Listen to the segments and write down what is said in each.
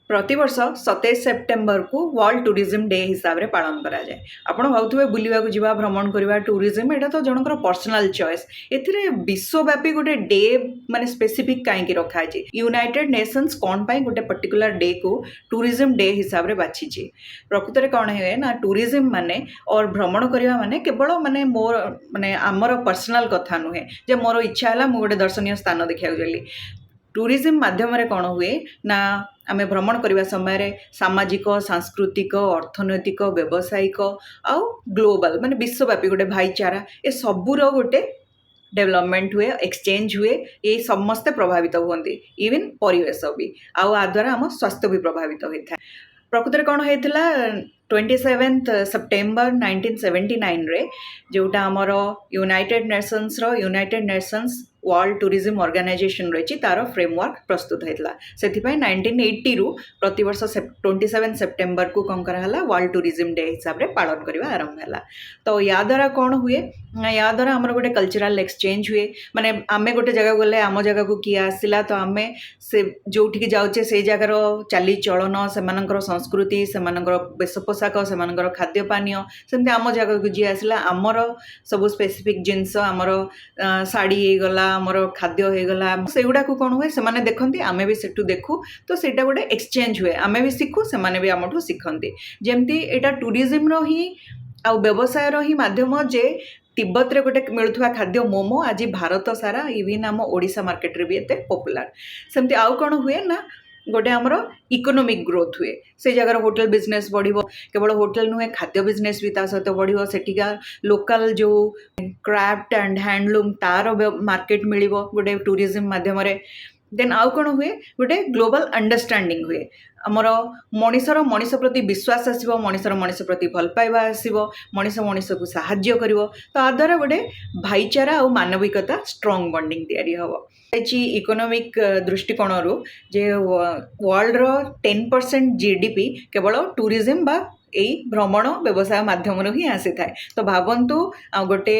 ପ୍ରତିବର୍ଷ 27 ସେପ୍ଟେମ୍ବରକୁ world tourism day ହିସାବରେ ପାଳନ କରାଯାଏ। ଆପଣ ଭାବୁଥିବେ, ବୁଲିବାକୁ ଯିବା, ଭ୍ରମଣ କରିବା, ଟୁରିଜିମ୍, ଏଇଟା ତ ଜଣଙ୍କର ପର୍ସନାଲ ଚଏସ୍। ଏଥିରେ ବିଶ୍ୱବ୍ୟାପୀ ଗୋଟେ ଡେ ମାନେ ସ୍ପେସିଫିକ୍ କାହିଁକି ରଖାଯାଇଛି? ୟୁନାଇଟେଡ୍ ନେସନ୍ସ କ'ଣ ପାଇଁ ଗୋଟେ ପର୍ଟିକୁଲାର ଡେକୁ ଟୁରିଜିମ୍ ଡେ ହିସାବରେ ବାଛିଛି? ପ୍ରକୃତରେ କ'ଣ ହୁଏ ନା, ଟୁରିଜିମ୍ ମାନେ ଅର୍ ଭ୍ରମଣ କରିବା ମାନେ କେବଳ ମାନେ ମୋର ମାନେ ଆମର ପର୍ସନାଲ କଥା ନୁହେଁ ଯେ ମୋର ଇଚ୍ଛା ହେଲା, ମୁଁ ଗୋଟେ ଦର୍ଶନୀୟ ସ୍ଥାନ ଦେଖିବାକୁ ଗଲି। ଟୁରିଜିମ୍ ମାଧ୍ୟମରେ କ'ଣ ହୁଏ ନା, ଆମେ ଭ୍ରମଣ କରିବା ସମୟରେ ସାମାଜିକ, ସାଂସ୍କୃତିକ, ଅର୍ଥନୈତିକ, ବ୍ୟବସାୟିକ ଆଉ ଗ୍ଲୋବାଲ ମାନେ ବିଶ୍ୱବ୍ୟାପୀ ଗୋଟେ ଭାଇଚାରା, ଏ ସବୁର ଗୋଟେ ଡେଭଲପମେଣ୍ଟ ହୁଏ, ଏକ୍ସଚେଞ୍ଜ ହୁଏ। ଏଇ ସମସ୍ତେ ପ୍ରଭାବିତ ହୁଅନ୍ତି, ଇଭିନ୍ ପରିବେଶ ବି, ଆଉ ଆ ଦ୍ୱାରା ଆମ ସ୍ୱାସ୍ଥ୍ୟ ବି ପ୍ରଭାବିତ ହୋଇଥାଏ। ପ୍ରକୃତରେ କ'ଣ ହେଇଥିଲା, 27th September 1979ରେ ଯେଉଁଟା ଆମର ୟୁନାଇଟେଡ୍ ନେସନ୍ସର united nations world tourism organisation ରହିଛି, ତାର ଫ୍ରେମୱାର୍କ ପ୍ରସ୍ତୁତ ହେଇଥିଲା। ସେଥିପାଇଁ 1980ରୁ ପ୍ରତିବର୍ଷ 27 ସେପ୍ଟେମ୍ବରକୁ କ'ଣ କରାହେଲା, ୱାର୍ଲଡ ଟୁରିଜିମ୍ ଡେ ହିସାବରେ ପାଳନ କରିବା ଆରମ୍ଭ ହେଲା। ତ ୟା ଦ୍ୱାରା କ'ଣ ହୁଏ ନା, ୟା ଦ୍ୱାରା ଆମର ଗୋଟେ କଲଚରାଲ ଏକ୍ସଚେଞ୍ଜ ହୁଏ। ମାନେ ଆମେ ଗୋଟେ ଜାଗାକୁ ଗଲେ, ଆମ ଜାଗାକୁ କିଏ ଆସିଲା, ତ ଆମେ ସେ ଯେଉଁଠିକି ଯାଉଛେ, ସେଇ ଜାଗାର ଚାଲିଚଳନ, ସେମାନଙ୍କର ସଂସ୍କୃତି, ସେମାନଙ୍କର ବେଶ ପୋଷାକ, ସେମାନଙ୍କର ଖାଦ୍ୟ ପାନୀୟ, ସେମିତି ଆମ ଜାଗାକୁ ଯିଏ ଆସିଲା, ଆମର ସବୁ ସ୍ପେସିଫିକ୍ ଜିନିଷ, ଆମର ଶାଢ଼ୀ ହେଇଗଲା, ଆମର ଖାଦ୍ୟ ହେଇଗଲା, ସେଗୁଡ଼ାକୁ କ'ଣ ହୁଏ, ସେମାନେ ଦେଖନ୍ତି, ଆମେ ବି ସେଠୁ ଦେଖୁ। ତ ସେଇଟା ଗୋଟେ ଏକ୍ସଚେଞ୍ଜ ହୁଏ। ଆମେ ବି ଶିଖୁ, ସେମାନେ ବି ଆମଠୁ ଶିଖନ୍ତି। ଯେମିତି ଏଇଟା ଟୁରିଜିମ୍ର ହିଁ ଆଉ ବ୍ୟବସାୟର ହିଁ ମାଧ୍ୟମ ଯେ ତିବ୍ବତରେ ଗୋଟେ ମିଳୁଥିବା ଖାଦ୍ୟ ମୋମୋ ଆଜି ଭାରତ ସାରା, ଇଭିନ୍ ଆମ ଓଡ଼ିଶା ମାର୍କେଟରେ ବି ଏତେ ପପୁଲାର। ସେମିତି ଆଉ କ'ଣ ହୁଏ ନା, ଗୋଟେ ଆମର ଇକୋନୋମିକ୍ ଗ୍ରୋଥ୍ ହୁଏ। ସେଇ ଜାଗାର ହୋଟେଲ ବିଜନେସ୍ ବଢ଼ିବ। କେବଳ ହୋଟେଲ ନୁହେଁ, ଖାଦ୍ୟ ବିଜନେସ୍ ବି ତା ସହିତ ବଢ଼ିବ। ସେଠିକା ଲୋକାଲ ଯେଉଁ କ୍ରାଫ୍ଟ ଆଣ୍ଡ ହ୍ୟାଣ୍ଡଲୁମ୍, ତାର ମାର୍କେଟ ମିଳିବ ଗୋଟେ ଟୁରିଜିମ୍ ମାଧ୍ୟମରେ। ଦେନ୍ ଆଉ କ'ଣ ହୁଏ? ଗୋଟେ ଗ୍ଲୋବାଲ ଅଣ୍ଡରଷ୍ଟାଣ୍ଡିଂ ହୁଏ। ଆମର ମଣିଷର ମଣିଷ ପ୍ରତି ବିଶ୍ୱାସ ଆସିବ, ମଣିଷର ମଣିଷ ପ୍ରତି ଭଲ ପାଇବା ଆସିବ, ମଣିଷ ମଣିଷକୁ ସାହାଯ୍ୟ କରିବ। ତ ଆ ଦ୍ୱାରା ଗୋଟେ ଭାଇଚାରା ଆଉ ମାନବିକତା, ଷ୍ଟ୍ରଙ୍ଗ ବଣ୍ଡିଂ ତିଆରି ହେବ। ହେଇଛି ଇକୋନୋମିକ୍ ଦୃଷ୍ଟିକୋଣରୁ ଯେ ୱାର୍ଲଡର 10% ଜିଡିପି କେବଳ ଟୁରିଜିମ୍ ବା ଏଇ ଭ୍ରମଣ ବ୍ୟବସାୟ ମାଧ୍ୟମରୁ ହିଁ ଆସିଥାଏ। ତ ଭାବନ୍ତୁ, ଆଉ ଗୋଟେ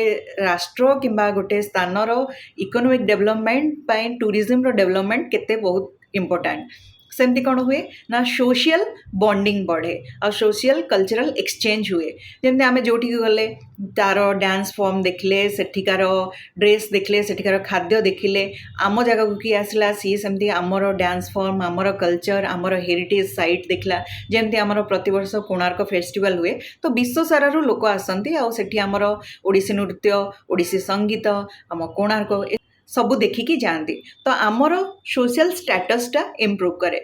ରାଷ୍ଟ୍ର କିମ୍ବା ଗୋଟେ ସ୍ଥାନର ଇକୋନୋମିକ୍ ଡେଭଲପମେଣ୍ଟ ପାଇଁ ଟୁରିଜିମ୍ର ଡେଭଲପମେଣ୍ଟ କେତେ ବହୁତ ଇମ୍ପୋର୍ଟାଣ୍ଟ। ସେମିତି କ'ଣ ହୁଏ ନା, ସୋସିଆଲ ବଣ୍ଡିଂ ବଢ଼େ ଆଉ ସୋସିଆଲ କଲଚରାଲ ଏକ୍ସଚେଞ୍ଜ ହୁଏ। ଯେମିତି ଆମେ ଯେଉଁଠିକି ଗଲେ, ତାର ଡ୍ୟାନ୍ସ ଫର୍ମ ଦେଖିଲେ, ସେଠିକାର ଡ୍ରେସ୍ ଦେଖିଲେ, ସେଠିକାର ଖାଦ୍ୟ ଦେଖିଲେ, ଆମ ଜାଗାକୁ କିଏ ଆସିଲା, ସିଏ ସେମିତି ଆମର ଡ୍ୟାନ୍ସ ଫର୍ମ, ଆମର କଲଚର, ଆମର ହେରିଟେଜ୍ ସାଇଟ୍ ଦେଖିଲା। ଯେମିତି ଆମର ପ୍ରତିବର୍ଷ କୋଣାର୍କ ଫେଷ୍ଟିଭାଲ ହୁଏ, ତ ବିଶ୍ୱ ସାରାରୁ ଲୋକ ଆସନ୍ତି ଆଉ ସେଠି ଆମର ଓଡ଼ିଶୀ ନୃତ୍ୟ, ଓଡ଼ିଶୀ ସଙ୍ଗୀତ, ଆମ କୋଣାର୍କ ସବୁ ଦେଖିକି ଯାଆନ୍ତି। ତ ଆମର ସୋସିଆଲ ଷ୍ଟାଟସଟା ଇମ୍ପ୍ରୁଭ୍ କରେ।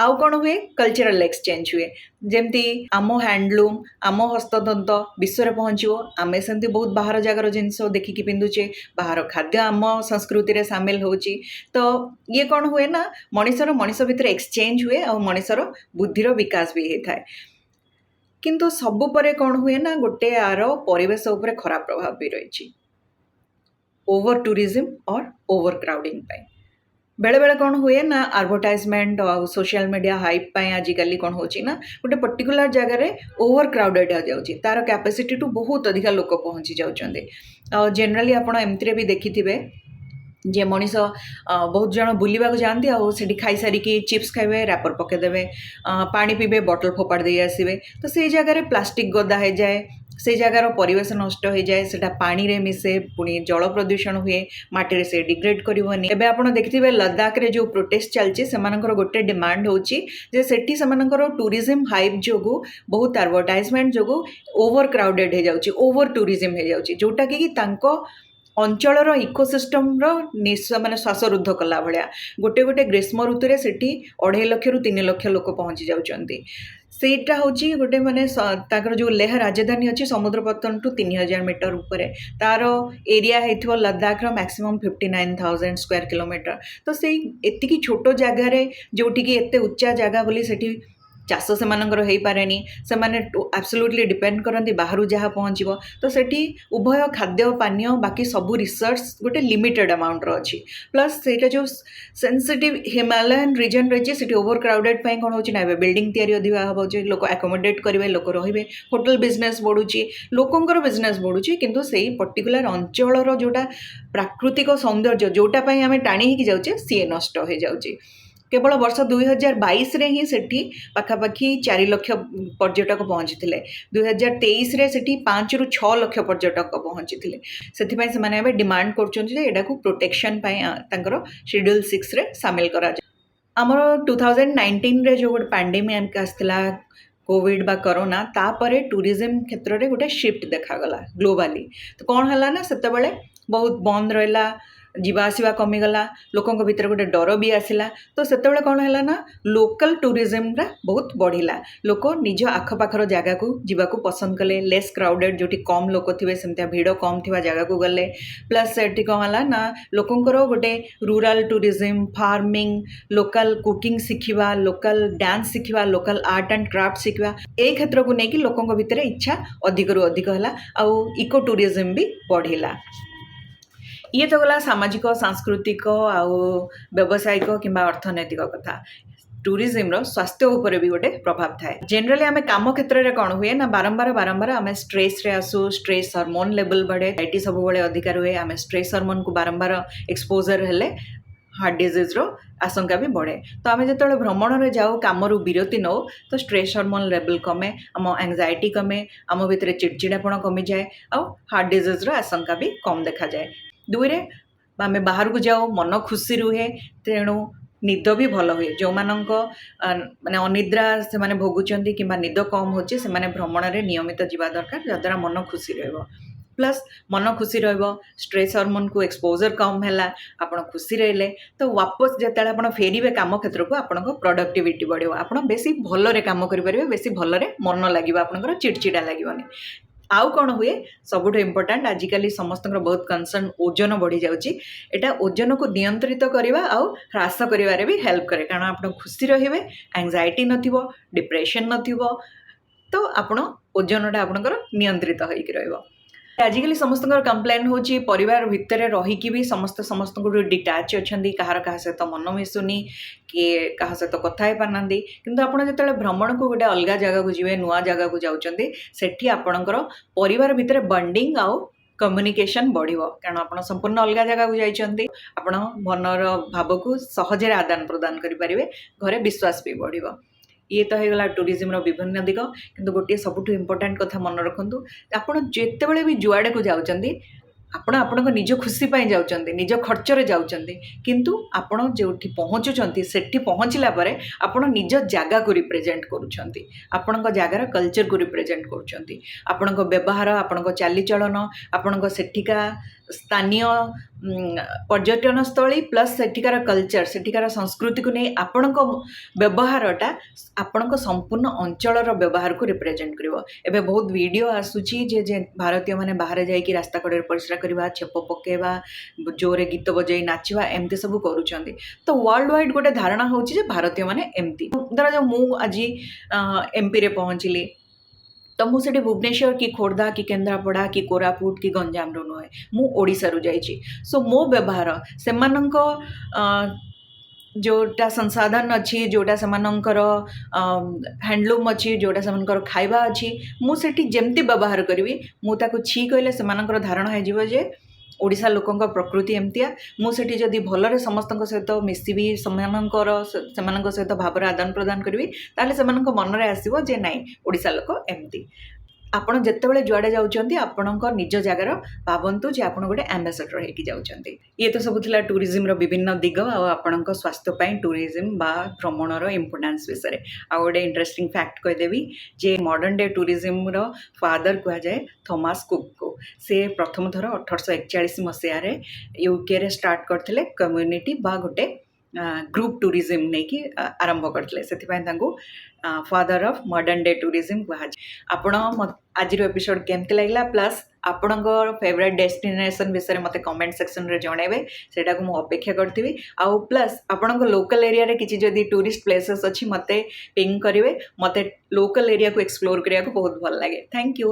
ଆଉ କ'ଣ ହୁଏ? କଲଚରାଲ ଏକ୍ସଚେଞ୍ଜ ହୁଏ। ଯେମିତି ଆମ ହ୍ୟାଣ୍ଡଲୁମ୍, ଆମ ହସ୍ତତନ୍ତ ବିଶ୍ୱରେ ପହଞ୍ଚିବ। ଆମେ ସେମିତି ବହୁତ ବାହାର ଜାଗାର ଜିନିଷ ଦେଖିକି ପିନ୍ଧୁଛେ, ବାହାର ଖାଦ୍ୟ ଆମ ସଂସ୍କୃତିରେ ସାମିଲ ହେଉଛି। ତ ଇଏ କ'ଣ ହୁଏ ନା, ମଣିଷର ମଣିଷ ଭିତରେ ଏକ୍ସଚେଞ୍ଜ ହୁଏ ଆଉ ମଣିଷର ବୁଦ୍ଧିର ବିକାଶ ବି ହେଇଥାଏ। କିନ୍ତୁ ସବୁ ପରେ କ'ଣ ହୁଏ ନା, ଗୋଟେ ଆର ପରିବେଶ ଉପରେ ଖରାପ ପ୍ରଭାବ ବି ରହିଛି ଓଭର ଟୁରିଜିମ୍ ଅର୍ ଓଭର କ୍ରାଉଡ଼ିଂ ପାଇଁ। ବେଳେବେଳେ କ'ଣ ହୁଏ ନା, ଆଡ଼ଭର୍ଟାଇଜମେଣ୍ଟ ଆଉ ସୋସିଆଲ ମିଡ଼ିଆ ହାଇପ୍ ପାଇଁ ଆଜିକାଲି କ'ଣ ହେଉଛି ନା, ଗୋଟେ ପର୍ଟିକୁଲାର ଜାଗାରେ ଓଭର କ୍ରାଉଡ଼େଡ଼ ହେଇଯାଉଛି। ତାର କ୍ୟାପାସିଟିଠୁ ବହୁତ ଅଧିକା ଲୋକ ପହଞ୍ଚି ଯାଉଛନ୍ତି। ଆଉ ଜେନେରାଲି ଆପଣ ଏମିତିରେ ବି ଦେଖିଥିବେ ଯେ ମଣିଷ ବହୁତ ଜଣ ବୁଲିବାକୁ ଯାଆନ୍ତି ଆଉ ସେଠି ଖାଇସାରିକି ଚିପ୍ସ ଖାଇବେ, ର୍ୟାପର ପକାଇଦେବେ, ପାଣି ପିଇବେ, ବଟଲ ଫୋପାଡ଼ି ଦେଇ ଆସିବେ। ତ ସେଇ ଜାଗାରେ ପ୍ଲାଷ୍ଟିକ୍ ଗଦା ହେଇଯାଏ, ସେଇ ଜାଗାର ପରିବେଶ ନଷ୍ଟ ହେଇଯାଏ, ସେଟା ପାଣିରେ ମିଶେ, ପୁଣି ଜଳ ପ୍ରଦୂଷଣ ହୁଏ, ମାଟିରେ ସେ ଡିଗ୍ରେଡ୍ କରିବନି। ଏବେ ଆପଣ ଦେଖିଥିବେ, ଲଦାଖରେ ଯେଉଁ ପ୍ରୋଟେଷ୍ଟ ଚାଲିଛି, ସେମାନଙ୍କର ଗୋଟେ ଡିମାଣ୍ଡ ହେଉଛି ଯେ ସେଠି ସେମାନଙ୍କର ଟୁରିଜିମ୍ ହାଇପ୍ ଯୋଗୁଁ, ବହୁତ ଆଡ଼ଭର୍ଟାଇଜମେଣ୍ଟ ଯୋଗୁଁ ଓଭର କ୍ରାଉଡେଡ଼ ହେଇଯାଉଛି, ଓଭର ଟୁରିଜିମ୍ ହେଇଯାଉଛି, ଯେଉଁଟାକି ତାଙ୍କ ଅଞ୍ଚଳର ଇକୋସିଷ୍ଟମର ମାନେ ଶ୍ୱାସରୁଦ୍ଧ କଲା ଭଳିଆ। ଗୋଟେ ଗୋଟେ ଗ୍ରୀଷ୍ମ ଋତୁରେ ସେଠି 2.5 ଲକ୍ଷରୁ 3 ଲକ୍ଷ ଲୋକ ପହଞ୍ଚି ଯାଉଛନ୍ତି। ସେଇଟା ହେଉଛି ଗୋଟେ ମାନେ ତାଙ୍କର ଯେଉଁ ଲେହ ରାଜଧାନୀ ଅଛି ସମୁଦ୍ର ପତ୍ତନଠୁ 3000 ମିଟର ଉପରେ, ତାର ଏରିଆ ହେଇଥିବ ଲଦାଖର maximum 59,000 square kilometer। ତ ସେଇ ଏତିକି ଛୋଟ ଜାଗାରେ, ଯେଉଁଠିକି ଏତେ ଉଚ୍ଚା ଜାଗା ବୋଲି ସେଠି ଚାଷ ସେମାନଙ୍କର ହେଇପାରେନି, ସେମାନେ ଆବସୋଲ୍ୟୁଟଲି ଡିପେଣ୍ଡ କରନ୍ତି ବାହାରୁ ଯାହା ପହଞ୍ଚିବ। ତ ସେଠି ଉଭୟ ଖାଦ୍ୟ ପାନୀୟ, ବାକି ସବୁ ରିସୋର୍ସ ଗୋଟେ ଲିମିଟେଡ଼ ଆମାଉଣ୍ଟର ଅଛି। ପ୍ଲସ୍ ସେଇଟା ଯେଉଁ ସେନ୍ସିଟିଭ୍ ହିମାଲୟାନ ରିଜନ୍ ରହିଛି, ସେଠି ଓଭର କ୍ରାଉଡେଡ଼ ପାଇଁ କ'ଣ ହେଉଛି ନା, ଏବେ ବିଲ୍ଡିଂ ତିଆରି ଅଧିକା ହେଉଛି, ଲୋକ ଆକୋମୋଡେଟ୍ କରିବେ, ଲୋକ ରହିବେ, ହୋଟେଲ ବିଜନେସ୍ ବଢ଼ୁଛି, ଲୋକଙ୍କର ବିଜନେସ୍ ବଢ଼ୁଛି, କିନ୍ତୁ ସେଇ ପର୍ଟିକୁଲାର ଅଞ୍ଚଳର ଯେଉଁଟା ପ୍ରାକୃତିକ ସୌନ୍ଦର୍ଯ୍ୟ, ଯେଉଁଟା ପାଇଁ ଆମେ ଟାଣି ହେଇକି ଯାଉଛେ, ସିଏ ନଷ୍ଟ ହେଇଯାଉଛି। କେବଳ ବର୍ଷ 2022ରେ ହିଁ ସେଠି ପାଖାପାଖି 4 ଲକ୍ଷ ପର୍ଯ୍ୟଟକ ପହଞ୍ଚିଥିଲେ। 2023ରେ ସେଠି 5ରୁ 6 ଲକ୍ଷ ପର୍ଯ୍ୟଟକ ପହଞ୍ଚିଥିଲେ। ସେଥିପାଇଁ ସେମାନେ ଏବେ ଡିମାଣ୍ଡ କରୁଛନ୍ତି ଯେ ଏଟାକୁ ପ୍ରୋଟେକ୍ସନ୍ ପାଇଁ ତାଙ୍କର ସିଡ୍ୟୁଲ୍ 6ରେ ସାମିଲ କରାଯାଏ। ଆମର 2019ରେ ଯେଉଁ ଗୋଟେ ପାଣ୍ଡେମିକ୍ ଆସିଥିଲା, କୋଭିଡ଼ ବା କରୋନା, ତାପରେ ଟୁରିଜିମ୍ କ୍ଷେତ୍ରରେ ଗୋଟେ ସିଫ୍ଟ ଦେଖାଗଲା ଗ୍ଲୋବାଲି। ତ କ'ଣ ହେଲା ନା, ସେତେବେଳେ ବହୁତ ବନ୍ଦ ରହିଲା, ଯିବା ଆସିବା କମିଗଲା, ଲୋକଙ୍କ ଭିତରେ ଗୋଟେ ଡର ବି ଆସିଲା। ତ ସେତେବେଳେ କ'ଣ ହେଲା ନା, ଲୋକାଲ୍ ଟୁରିଜିମ୍ଟା ବହୁତ ବଢ଼ିଲା। ଲୋକ ନିଜ ଆଖପାଖର ଜାଗାକୁ ଯିବାକୁ ପସନ୍ଦ କଲେ। ଲେସ୍ କ୍ରାଉଡେଡ଼, ଯେଉଁଠି କମ୍ ଲୋକ ଥିବେ, ସେମିତିଆ ଭିଡ଼ କମ୍ ଥିବା ଜାଗାକୁ ଗଲେ। ପ୍ଲସ୍ ସେଠି କ'ଣ ହେଲା ନା, ଲୋକଙ୍କର ଗୋଟେ rural tourism, farming, local cooking ଶିଖିବା, ଲୋକାଲ୍ ଡ୍ୟାନ୍ସ ଶିଖିବା, ଲୋକାଲ୍ ଆର୍ଟ ଆଣ୍ଡ କ୍ରାଫ୍ଟ ଶିଖିବା, ଏଇ କ୍ଷେତ୍ରକୁ ନେଇକି ଲୋକଙ୍କ ଭିତରେ ଇଚ୍ଛା ଅଧିକରୁ ଅଧିକ ହେଲା ଆଉ ଇକୋ ଟୁରିଜିମ୍ ବି ବଢ଼ିଲା। ଇଏ ତ ଗଲା ସାମାଜିକ, ସାଂସ୍କୃତିକ ଆଉ ବ୍ୟବସାୟିକ କିମ୍ବା ଅର୍ଥନୈତିକ କଥା। ଟୁରିଜିମ୍ର ସ୍ୱାସ୍ଥ୍ୟ ଉପରେ ବି ଗୋଟେ ପ୍ରଭାବ ଥାଏ। ଜେନେରାଲି ଆମେ କାମ କ୍ଷେତ୍ରରେ କ'ଣ ହୁଏ ନା, ବାରମ୍ବାର ବାରମ୍ବାର ଆମେ ଷ୍ଟ୍ରେସ୍ରେ ଆସୁ, ଷ୍ଟ୍ରେସ୍ ହରମୋନ୍ ଲେଭେଲ୍ ବଢ଼େ, IT ସବୁବେଳେ ଅଧିକା ରୁହେ। ଆମେ ଷ୍ଟ୍ରେସ୍ ହରମୋନ୍କୁ ବାରମ୍ବାର ଏକ୍ସପୋଜର୍ ହେଲେ ହାର୍ଟ ଡିଜିଜ୍ର ଆଶଙ୍କା ବି ବଢ଼େ। ତ ଆମେ ଯେତେବେଳେ ଭ୍ରମଣରେ ଯାଉ, କାମରୁ ବିରତି ନେଉ, ତ ଷ୍ଟ୍ରେସ୍ ହରମୋନ୍ ଲେଭେଲ୍ କମେ, ଆମ ଆଙ୍ଗଜାଇଟି କମେ, ଆମ ଭିତରେ ଚିଡ଼ଚିଡ଼ାପଣ କମିଯାଏ ଆଉ ହାର୍ଟ ଡିଜିଜ୍ର ଆଶଙ୍କା ବି କମ୍ ଦେଖାଯାଏ। ଦୁଇରେ ଆମେ ବାହାରକୁ ଯାଉ, ମନ ଖୁସି ରୁହେ, ତେଣୁ ନିଦ ବି ଭଲ ହୁଏ। ଯେଉଁମାନଙ୍କ ମାନେ ଅନିଦ୍ରା ସେମାନେ ଭୋଗୁଛନ୍ତି କିମ୍ବା ନିଦ କମ୍ ହେଉଛି, ସେମାନେ ଭ୍ରମଣରେ ନିୟମିତ ଯିବା ଦରକାର, ଯାହାଦ୍ୱାରା ମନ ଖୁସି ରହିବ। ପ୍ଲସ୍ ମନ ଖୁସି ରହିବ, ଷ୍ଟ୍ରେସ୍ ହରମୋନ୍କୁ ଏକ୍ସପୋଜର୍ କମ୍ ହେଲା, ଆପଣ ଖୁସି ରହିଲେ, ତ ୱାପସ ଯେତେବେଳେ ଆପଣ ଫେରିବେ କାମ କ୍ଷେତ୍ରକୁ, ଆପଣଙ୍କ ପ୍ରଡକ୍ଟିଭିଟି ବଢ଼ିବ। ଆପଣ ବେଶୀ ଭଲରେ କାମ କରିପାରିବେ, ବେଶୀ ଭଲରେ ମନ ଲାଗିବ ଆପଣଙ୍କର, ଚିଡ଼ଚିଡ଼ା ଲାଗିବନି। ଆଉ କ'ଣ ହୁଏ, ସବୁଠୁ ଇମ୍ପୋର୍ଟାଣ୍ଟ, ଆଜିକାଲି ସମସ୍ତଙ୍କର ବହୁତ କନସର୍ନ, ଓଜନ ବଢ଼ିଯାଉଛି। ଏଇଟା ଓଜନକୁ ନିୟନ୍ତ୍ରିତ କରିବା ଆଉ ହ୍ରାସ କରିବାରେ ବି ହେଲ୍ପ କରେ। କାରଣ ଆପଣ ଖୁସି ରହିବେ, ଆଙ୍ଗଜାଇଟି ନଥିବ, ଡିପ୍ରେସନ୍ ନଥିବ, ତ ଆପଣ ଓଜନଟା ଆପଣଙ୍କର ନିୟନ୍ତ୍ରିତ ହୋଇକି ରହିବ। ଆଜିକାଲି ସମସ୍ତଙ୍କର କମ୍ପ୍ଲେନ୍ ହେଉଛି, ପରିବାର ଭିତରେ ରହିକି ବି ସମସ୍ତେ ସମସ୍ତଙ୍କଠୁ ଡିଟାଚ୍ ଅଛନ୍ତି। କାହାର କାହା ସହିତ ମନ ମିଶୁନି, କିଏ କାହା ସହିତ କଥା ହେଇପାରୁନାହାନ୍ତି। କିନ୍ତୁ ଆପଣ ଯେତେବେଳେ ଭ୍ରମଣକୁ ଗୋଟେ ଅଲଗା ଜାଗାକୁ ଯିବେ, ନୂଆ ଜାଗାକୁ ଯାଉଛନ୍ତି, ସେଠି ଆପଣଙ୍କର ପରିବାର ଭିତରେ ବଣ୍ଡିଙ୍ଗ ଆଉ କମ୍ୟୁନିକେସନ୍ ବଢ଼ିବ। କାରଣ ଆପଣ ସମ୍ପୂର୍ଣ୍ଣ ଅଲଗା ଜାଗାକୁ ଯାଇଛନ୍ତି, ଆପଣ ମନର ଭାବକୁ ସହଜରେ ଆଦାନ ପ୍ରଦାନ କରିପାରିବେ, ଘରେ ବିଶ୍ୱାସ ବି ବଢ଼ିବ। ଇଏ ତ ହେଇଗଲା ଟୁରିଜିମ୍ର ବିଭିନ୍ନ ଦିଗ। କିନ୍ତୁ ଗୋଟିଏ ସବୁଠୁ ଇମ୍ପୋର୍ଟାଣ୍ଟ କଥା ମନେ ରଖନ୍ତୁ, ଆପଣ ଯେତେବେଳେ ବି ଯୁଆଡ଼କୁ ଯାଉଛନ୍ତି, ଆପଣ ଆପଣଙ୍କ ନିଜ ଖୁସି ପାଇଁ ଯାଉଛନ୍ତି, ନିଜ ଖର୍ଚ୍ଚରେ ଯାଉଛନ୍ତି। କିନ୍ତୁ ଆପଣ ଯେଉଁଠି ପହଞ୍ଚୁଛନ୍ତି, ସେଠି ପହଞ୍ଚିଲା ପରେ ଆପଣ ନିଜ ଜାଗାକୁ ରିପ୍ରେଜେଣ୍ଟ କରୁଛନ୍ତି, ଆପଣଙ୍କ ଜାଗାର କଲଚରକୁ ରିପ୍ରେଜେଣ୍ଟ କରୁଛନ୍ତି। ଆପଣଙ୍କ ବ୍ୟବହାର, ଆପଣଙ୍କ ଚାଲିଚଳନ, ଆପଣଙ୍କ ସେଠିକା ସ୍ଥାନୀୟ ପର୍ଯ୍ୟଟନ ସ୍ଥଳୀ ପ୍ଲସ୍ ସେଠିକାର କଲଚର, ସେଠିକାର ସଂସ୍କୃତିକୁ ନେଇ ଆପଣଙ୍କ ବ୍ୟବହାରଟା ଆପଣଙ୍କ ସମ୍ପୂର୍ଣ୍ଣ ଅଞ୍ଚଳର ବ୍ୟବହାରକୁ ରିପ୍ରେଜେଣ୍ଟ କରିବ। ଏବେ ବହୁତ ଭିଡ଼ିଓ ଆସୁଛି ଯେ ଭାରତୀୟମାନେ ବାହାରେ ଯାଇକି ରାସ୍ତା କଡ଼ରେ ପରିସ୍ରା କରିବା, ଛେପ ପକାଇବା, ଜୋରେ ଗୀତ ବଜାଇ ନାଚିବା, ଏମିତି ସବୁ କରୁଛନ୍ତି। ତ ୱାର୍ଲଡ ୱାଇଡ଼ ଗୋଟେ ଧାରଣା ହେଉଛି ଯେ ଭାରତୀୟମାନେ ଏମିତି। ଧରାଯାଉ ମୁଁ ଆଜି ଏମ୍ପିରେ ପହଞ୍ଚିଲି, ତ ମୁଁ ସେଠି ଭୁବନେଶ୍ୱର କି ଖୋର୍ଦ୍ଧା କି କେନ୍ଦ୍ରାପଡ଼ା କି କୋରାପୁଟ କି ଗଞ୍ଜାମରୁ ନୁହେଁ, ମୁଁ ଓଡ଼ିଶାରୁ ଯାଇଛି। ସୋ ମୋ ବ୍ୟବହାର ସେମାନଙ୍କ ଯେଉଁଟା ସଂସାଧନ ଅଛି, ଯେଉଁଟା ସେମାନଙ୍କର ହ୍ୟାଣ୍ଡଲୁମ୍ ଅଛି, ଯେଉଁଟା ସେମାନଙ୍କର ଖାଇବା ଅଛି, ମୁଁ ସେଠି ଯେମିତି ବ୍ୟବହାର କରିବି, ମୁଁ ତାକୁ ଛି କହିଲେ ସେମାନଙ୍କର ଧାରଣା ହେଇଯିବ ଯେ ଓଡ଼ିଶା ଲୋକଙ୍କ ପ୍ରକୃତି ଏମିତିଆ। ମୁଁ ସେଠି ଯଦି ଭଲରେ ସମସ୍ତଙ୍କ ସହିତ ମିଶିବି, ସେମାନଙ୍କ ସହିତ ଭାବର ଆଦାନ ପ୍ରଦାନ କରିବି, ତାହେଲେ ସେମାନଙ୍କ ମନରେ ଆସିବ ଯେ ନାଇଁ, ଓଡ଼ିଶା ଲୋକ ଏମିତି। ଆପଣ ଯେତେବେଳେ ଯୁଆଡ଼େ ଯାଉଛନ୍ତି, ଆପଣଙ୍କ ନିଜ ଜାଗାର ଭାବନ୍ତୁ ଯେ ଆପଣ ଗୋଟେ ଆମ୍ବାସଡ଼ର ହେଇକି ଯାଉଛନ୍ତି। ଇଏ ତ ସବୁ ଥିଲା ଟୁରିଜିମ୍ର ବିଭିନ୍ନ ଦିଗ ଆଉ ଆପଣଙ୍କ ସ୍ୱାସ୍ଥ୍ୟ ପାଇଁ ଟୁରିଜିମ୍ ବା ଭ୍ରମଣର ଇମ୍ପୋର୍ଟାନ୍ସ ବିଷୟରେ। ଆଉ ଗୋଟେ ଇଣ୍ଟରେଷ୍ଟିଂ ଫ୍ୟାକ୍ଟ କହିଦେବି ଯେ ମଡ଼ର୍ଣ୍ଣ ଡେ ଟୁରିଜିମ୍ର ଫାଦର କୁହାଯାଏ ଥମାସ୍ କୁକ୍କୁ। ସେ ପ୍ରଥମ ଥର 1841 ମସିହାରେ ୟୁକେରେ ଷ୍ଟାର୍ଟ କରିଥିଲେ, କମ୍ୟୁନିଟି ବା ଗୋଟେ ଗ୍ରୁପ୍ ଟୁରିଜିମ୍ ନେଇକି ଆରମ୍ଭ କରିଥିଲେ। ସେଥିପାଇଁ ତାଙ୍କୁ father of modern day tourism କୁହାଯାଏ। ଆପଣ ଆଜିର ଏପିସୋଡ଼ କେମିତି ଲାଗିଲା, ପ୍ଲସ୍ ଆପଣଙ୍କର ଫେଭରାଇଟ୍ ଡେଷ୍ଟିନେସନ୍ ବିଷୟରେ ମୋତେ କମେଣ୍ଟ ସେକ୍ସନରେ ଜଣାଇବେ, ସେଇଟାକୁ ମୁଁ ଅପେକ୍ଷା କରିଥିବି। ଆଉ ପ୍ଲସ୍ ଆପଣଙ୍କ ଲୋକାଲ୍ ଏରିଆରେ କିଛି ଯଦି ଟୁରିଷ୍ଟ ପ୍ଲେସେସ୍ ଅଛି, ମୋତେ ପିଙ୍ଗ କରିବେ। ମୋତେ ଲୋକାଲ୍ ଏରିଆକୁ ଏକ୍ସପ୍ଲୋର୍ କରିବାକୁ ବହୁତ ଭଲ ଲାଗେ। Thank you.